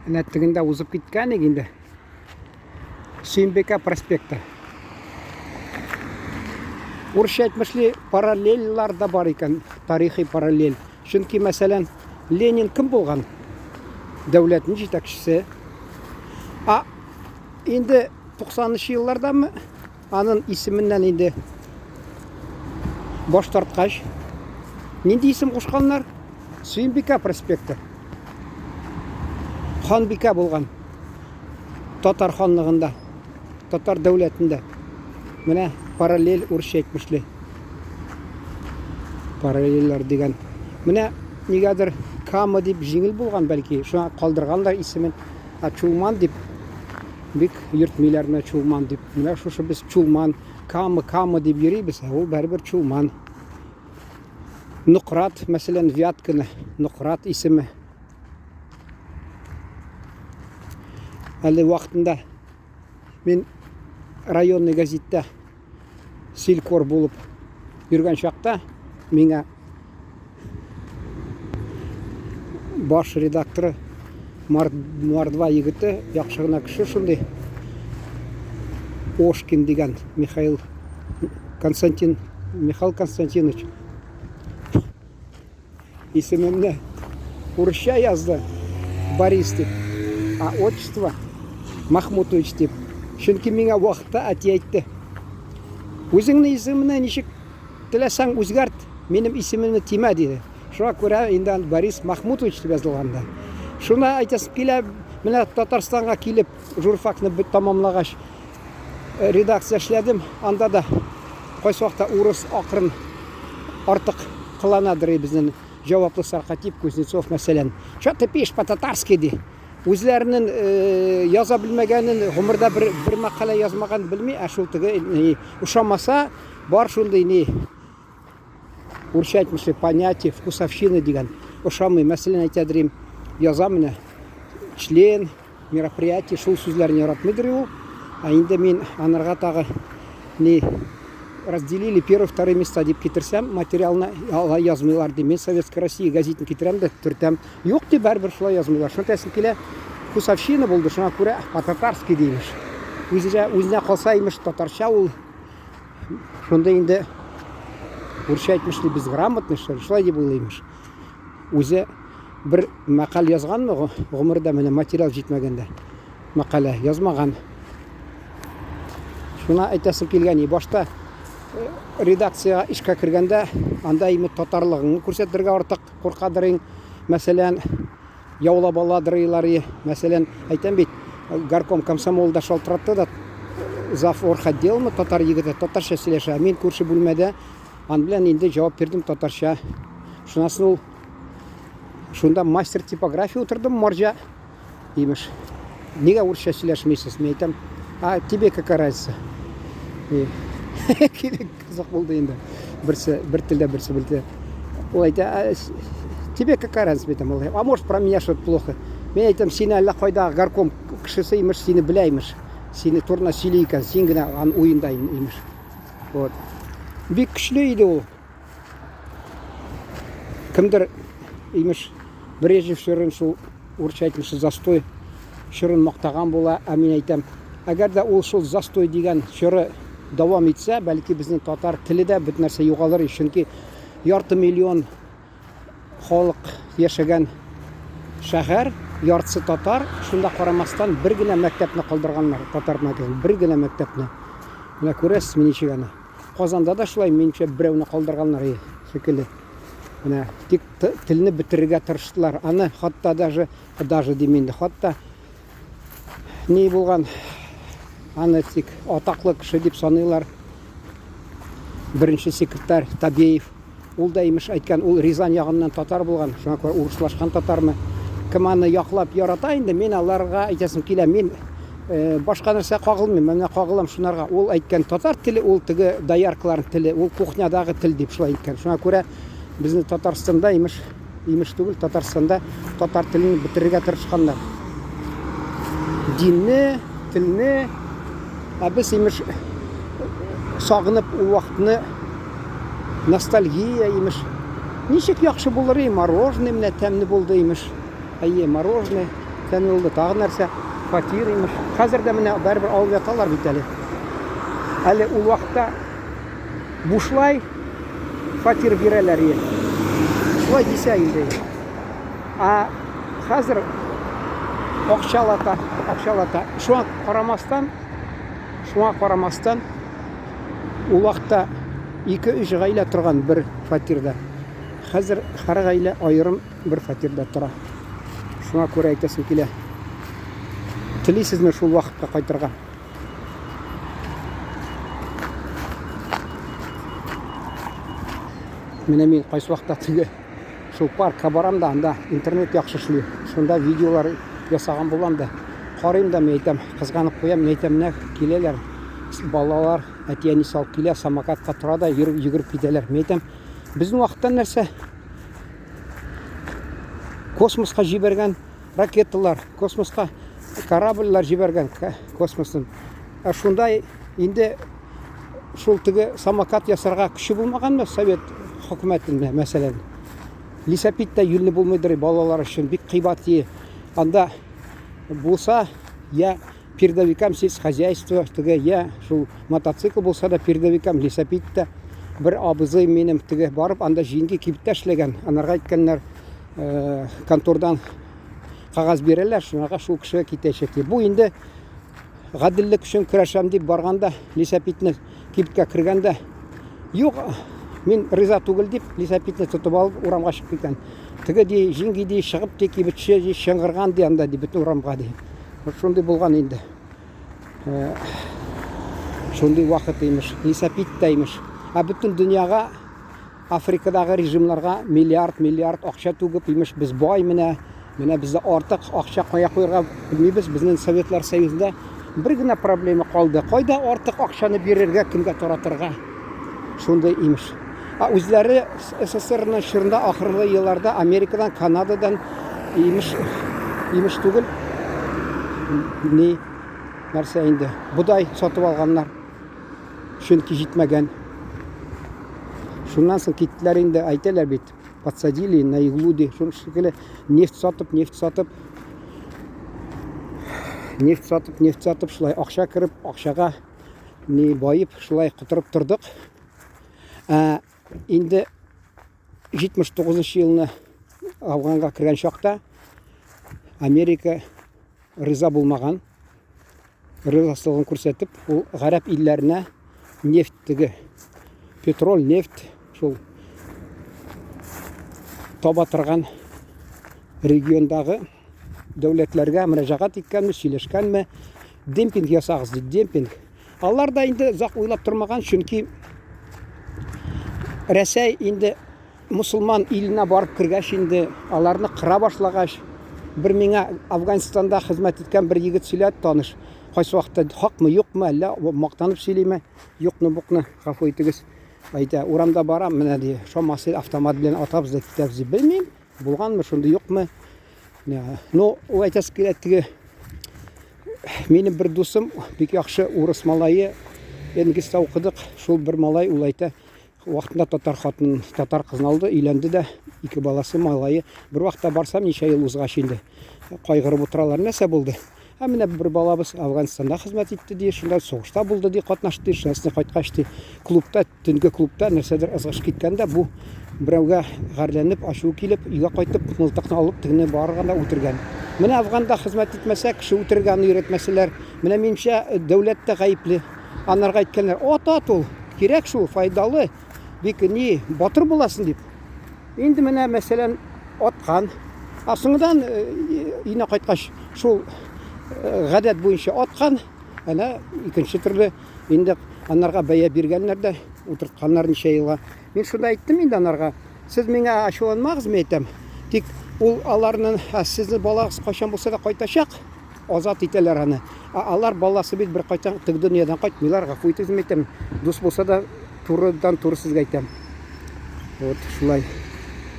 Әнә тегендә узып киткән идек инде. Сөембикә проспекты. Урысча әйтмешли, параллельлар да бар икән, тарихи параллель. Чөнки, мәсәлән, Ленин кем булган? Дәүләтнең җитәкчесе. А инде 90 еллардамы анын исеменнән инде баш тарткач, нинди исем кушканнар? Сөембикә проспекты. Ханбикә булган. Татар ханлыгында, татар дәүләтендә. Менә параллель урысча әйтмешли. Параллельләр дигән. Менә нигәдер Кама дип җиңел булган бәлки, шуңа калдырганнар исемен. Ә Чулман дип бик йөртмиләр менә Чулман дип. Менә шушы без Чулман, Кама, Кама дип йөрибез, ә ул барыбер Чулман. Нократ, мәсәлән, Вятканы, Нократ исеме. Әле вакытында мин районный газетта селькор булып йөргән чакта миңа баш редакторы Мордва егете, яхшы гына кеше шундый, Ошкин дигән Михаил Константин, Михаил Константинович Исемемне урысча язды, Борис дип, а отчество Махмутович дип. Чөнки миңа вакытта әти әйтте. Үзеңне исемеңне ничек теләсәң үзгәрт, минем исемемне тимә, диде. Шуңа күрә инде Борис Махмутович дип язылган да. Шуны әйтәсем килә, менә Татарстанга килеп, журфакны тәмамлагач, редакция эшләдем. Анда да кайсы вакытта урыс акрын артык кыланадыр безнең җаваплы саркатип Кузнецов мәсәлән. Что ты пишешь по-татарски ди. Үзләренең э, яза белмәгәнен, гомердә бер, бер мәкалә язмаган белми, ә шул теге ни, ошамаса, бар шундый ни урысча әйтмешли понятие вкусовщина дигән ошамый. Мәсәлән, әйтәдер яза менә член, мероприятие шул сүзләрне яратмыйдыр ул. Ә инде мин анарга тагы ни разделили первое, второе места дип китерсәм, материалны алай язмыйлар ди. Мин Советская Россия газетын китерәм дә төртәм. Юк ди, барыбер шулай язмыйлар. Шуны әйтәсем килә, вкусовщина булды, шуңа күрә по-татарски ди имеш. Үзенә, үзенә калса имеш татарча ул шунда инде урысча әйтмешли безграмотный, что ли, шулай дип уйлый имеш. Үзе бер мәкаль язганмы гомердә менә материал җитмәгәндә мәкалә язмаган. Шуна әйтәсем килгән, башта э, редакциягә эшкә кергәндә анда име татарлыгыңны күрсәтергә артык куркадыр. Мәсәлән, яулап аладырыйлар. Мәсәлән, әйтәм бит, горком комсомолда шалтыратты да зав орготделмы татар егете татарча сөйләшә. Мин күрше бүлмәдә ан белән инде җавап бирдем татарча. Шуннан соң ул шунда мастер типография утырдым, марҗа. Имеш, нигә урысча сөйләшмисез? Мин әйтәм, а тебе какая разница? Кызык булды инде. Берсе бер телдә, берсе бер телдә. Ул әйтә, тебе какая разница, мин әйтәм, а может про меня что-то плохо. Мин әйтәм, сине әллә кайда горком кешесе имеш, сине белә имеш. Сине турында сөйли икән, син генә аның уенда имеш. Вот. Бик көчле иде ул. Кемдер, имеш, Брежнев чорын шул урысча әйтмешли застой чорын мактаган була, ә мин әйтәм, әгәр дә ул шул застой дигән чоры дәвам итсә, бәлки безнең татар теле дә бөтен нәрсә югалыр, чөнки ярты миллион халык яшәгән шәһәр, яртысы татар, шунда карамастан бер генә мәктәпне калдырганнар, татар мәктәбен, бер генә мәктәпне. Менә күрәсезме ничек аны? Казанда да шулай, минемчә, берәүне калдырганнар шикелле. Менә тик телне бетерергә тырыштылар. Аны хатта даже, даже дим инде, хатта ни булган, аны тик атаклы кеше дип саныйлар. Беренче секретарь Табеев. Ул да имеш әйткән, ул Рязань ягыннан татар булган, шуңа күрә урыслашкан татармы. Кем аны яклап ярата инде, мин аларга әйтәсем килә, мин э, башка нәрсә кагылмыйм, менә кагылам шунарга. Ул әйткән татар теле, ул теге дояркаларның теле, ул кухнядагы тел дип шулай әйткән. Шуңа күрә безне Татарстанда имеш, имеш түгел, Татарстанда татар телен бетерергә тырышканнар. Динне, телне, ә без имеш сагынып ул вакытны ностальгия имеш. Ничек яхшы булыр и, мороженое менә тәмле булды имеш. Әйе, мороженое. Күптән булды, тагы нәрсә? Фатир имеш. Хәзер дә менә барыбер алып яталар бит әле. Әле ул вакытта бушлай фатир бирәләр иде. Шулай дисә инде. Ә хәзер акчалата, акчалата. Шуңа карамастан, шуңа карамастан ул вакытта 2-3 гаилә торган бер фатирда. Хәзер һәр гаилә аерым бер фатирда тора. Шуңа күрә әйтәсем килә. Телисезме шул вакытка кайтырга? Менә мин кайсы вакытта теге шул паркка барам да, анда интернет яхшы эшли. Шунда видеолар ясаган булам да. Карыйм да, мин әйтәм, кызганып куям, мин әйтәм, менә киләләр балалар, әти-әнисе алып килә, самокатка тора да йөреп йөгереп китәләр. Мин әйтәм, безнең вакытта нәрсә? Космоска җибәргән ракеталар, космоска корабльләр җибәргән космостан. Ә шунда инде шул теге самокат ясарга көче булмаганмы совет хөкүмәтендә, мәсәлән? Лисапид та юньле булмыйдыр балалар өчен, бик кыйбат. Анда булса, я передовикам сельскохозяйство, теге я шул мотоцикл булса да передовикам лисапид та бер абызый минем теге барып анда җиңги кибеттә эшләгән. Анарга әйткәннәр, э, контордан кагаз бирәләр, шунага шул кешегә китәчәк. Бу инде гаделлек өчен көрәшәм дип барганда лисапидны кибеткә кергәндә, юк, мин риза түгел дип лисапидны тотып алып урамга чыгып киткән. Теге ди, җиңги ди, чыгып ди, кибетче ди, чыңгырган ди анда ди, бөтен урамга ди. Вот шундый булган инде. Э, шундый вакыт имеш, лисапид та имеш. Ә бөтен дөньяга Африкадагы режимнарга миллиард-миллиард акча түгеп, имеш, без бай менә, менә бездә артык акча кая куярга белмибез. Безнең Советлар Союзында бер генә проблема калды. Кайда артык акчаны бирергә, кемгә таратырга? Шундый имеш. Ә үзләре СССРның чорында ахыргы елларда Америкадан, Канададан имеш, имеш түгел, ни нәрсә инде, бодай сатып алганнар. Чөнки җитмәгән. Шуннан соң киттеләр инде, әйтәләр бит, подсадили на иглу ди. Шуның шикелле нефть сатып, нефть сатып, нефть сатып, нефть сатып, шулай акча кереп, акчага ни баеп, шулай котырып тордык. Ә, инде 79 елны Афганга кергән чакта Америка риза булмаган. Ризасызлыгын күрсәтеп, ул гарәп илләренә нефть теге петроль, нефть шул таба торган региондагы дәүләтләргә мөрәҗәгать иткәнме, сөйләшкәнме, демпинг ясагыз ди, демпинг. Алар да инде озак уйлап тормаган, чөнки Рәсәй инде мусулман иленә барып кергәч инде аларны кыра башлагач, бер миңа Афганистанда хезмәт иткән бер егет сөйләде, таныш. Кайсы вакытта хакмы, юкмы, әллә мактанып сөйлиме, юкны букны, гафу итегез. Әйтә, урамда барам, менә ди, шамасы автомат белән атабыз да китәбез ди. Белмим, булганмы шундый, юкмы. Ну, ул әйтәсе килә, теге минем бер дусым, бик яхшы урыс малае, Энгельста укыдык, шул бер малай ул әйтә, Вакытында татар хатын, татар кызын алды, өйләнде дә, ике баласы, малае. Бер вакытта барсам, ничә ел узгач инде, кайгырып утыралар. Нәрсә булды? Ә менә бер балабыз Афганистанда хезмәт итте ди, шунда сугышта булды ди, катнашты ди, шуннан кайткач ди, клубта, төнге клубта нәрсәдер ызгыш киткән дә, бу берәүгә гарьләнеп, ачуы килеп, өйгә кайтып, мылтыкны алып, тегене барырга да үтергән. Менә Афганда хезмәт итмәсә, кеше үтерергә аны өйрәтмәсәләр, менә минемчә, дәүләт тә гаепле. Анарга әйткәннәр, ат ат ул, кирәк шул, файдалы, бик ни, батыр буласың дип. Инде менә, мәсәлән, аткан. Ә соңдан э, өенә кайткач, шул э, гадәт буенча аткан, әнә икенче төрле инде анарга бәя биргәннәр дә, утыртканнар ничә елга. Мин шунда әйттем инде анарга, сез миңа ачуланмагыз, мин әйтәм. Тик ул аларның, ә сезнең балагыз кайчан булса да кайтачак. Азат итәләр аны. Ә алар баласы бит бер кайтан теге дөньядан кайтмыйлар, гафу итегез, мин әйтәм. Дус булса да турыдан туры сезгә әйтәм. Вот шулай.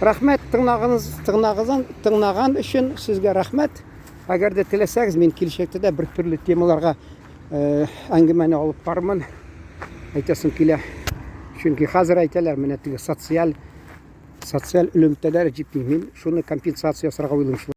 Рәхмәт тыңлаганыгыз, тыңлагызан, тыңлаган өчен сезгә рәхмәт. Әгәр дә теләсәгез, мин киләчәктә дә бер төрле темаларга э, әңгәмәне алып барырмын. Әйтәсем килә. Чөнки хәзер әйтәләр, менә теге социаль социаль элемтәләр җитми. Мин шуны компенсация ясарга уйлыйм.